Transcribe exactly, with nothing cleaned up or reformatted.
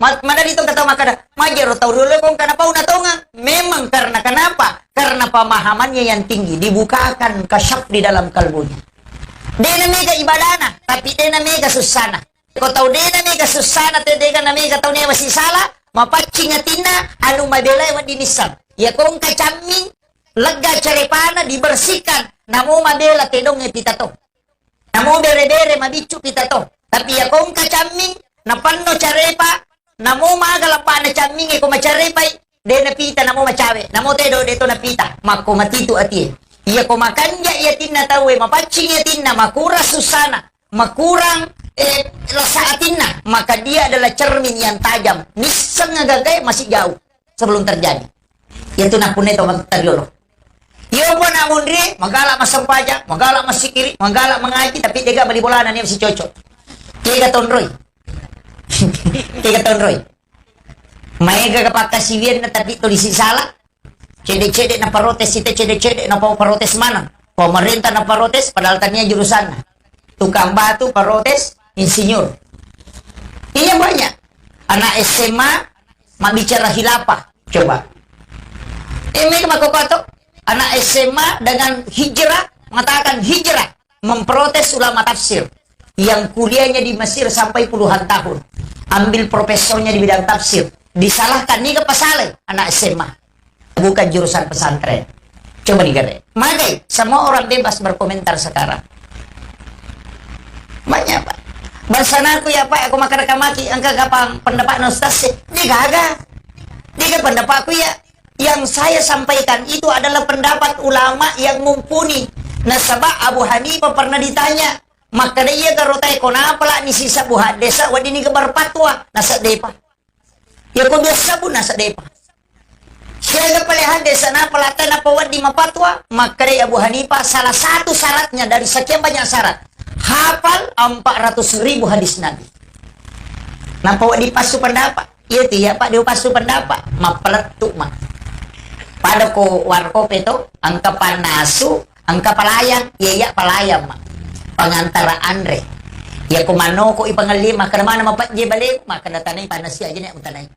Ma-, madani tong kata makkada, majero tau riolo ko engka napauna tonga. Memang karena kenapa? Karena pemahamannya yang tinggi, dibukakan kasyaf di dalam kalbunya. Dena mega ibadana, tapi dena mega sussana. Ko tau dena mega sussana, te dega na mega tau newa sisala, mapaccing atinna, anu mabelai wedding nisseng. Iya ko engka camming, lega carepana dibersihkan, namo mabela tedong e pita to. Namo bere-bere mabiccu pita to. Tapi iya ko engka camming, napenno carepa, namo maga lappana camming e ko macarepai, de napita namo macawe, namo tedo de to napita, makko matitu atie. Iya ko makanja iya tinna tau e, mapaccing iya tinna, makurang sussana, makurang, eh, rasa atinna, maka dia adalah cermin yang tajam. Nisseng gagae masih jauh sebelum terjadi. Yaitu napune to tariolo. Iyo pun nak munri, magala massempajang, magala massikiri, magala mengaji, tapi dega bali bolana ni si cocok. Kega tonroi. Kega tonroi. Maega ke pakkasiwianna tapi tuli sisala. Cede-cede na protes, ita cede-cede na pau protes mana? Pemerintah na protes, padahal tania jurusanna. Tukang batu protes, insinyur. Iya banyak. Anak S M A mabbicara khilafah. Coba. Eh, mereka mako kato. Anak S M A dengan hijrah, mengatakan hijrah, memprotes ulama tafsir yang kuliahnya di Mesir sampai puluhan tahun. Ambil profesornya di bidang tafsir. Disalahkan, niga pasale anak S M A. Bukan jurusan pesantren. Coba digere. Magai, semua orang bebas berkomentar sekarang. Banyak, Pak. Bangsanaku ya, Pak, aku makan kamaki, engka kapang pendapat na ustaz sih. Dia gaga. Dia pendapatku ya. Yang saya sampaikan itu adalah pendapat ulama yang mumpuni. Nasaba Abu Hanifah pernah ditanya, makkeda iya garotae, konapa la ni sisa Abu Haddesa, wadini ke berfatwa, nasaddepa. Iya ko biasa bu, nasaddepa. Siaga pale hadde sanapa lata napa wedding mapatwa, makkedai Abu Hanifah, salah satu syaratnya dari sekian banyak syarat, hafal empat ratus ribu hadis Nabi. Napa wedding passu pendapat? Iya tu, iya, Pak, dia passu pendapat. Mappalettu ma. Pada ko warkop itu, engka pannasu, engka palayang, iya, iya, palayang ma. Pengantara anre. Ya ko manoko i pangelli, makkeda mana mapajje bale, makkeda tanai panasi aja nih, utanai.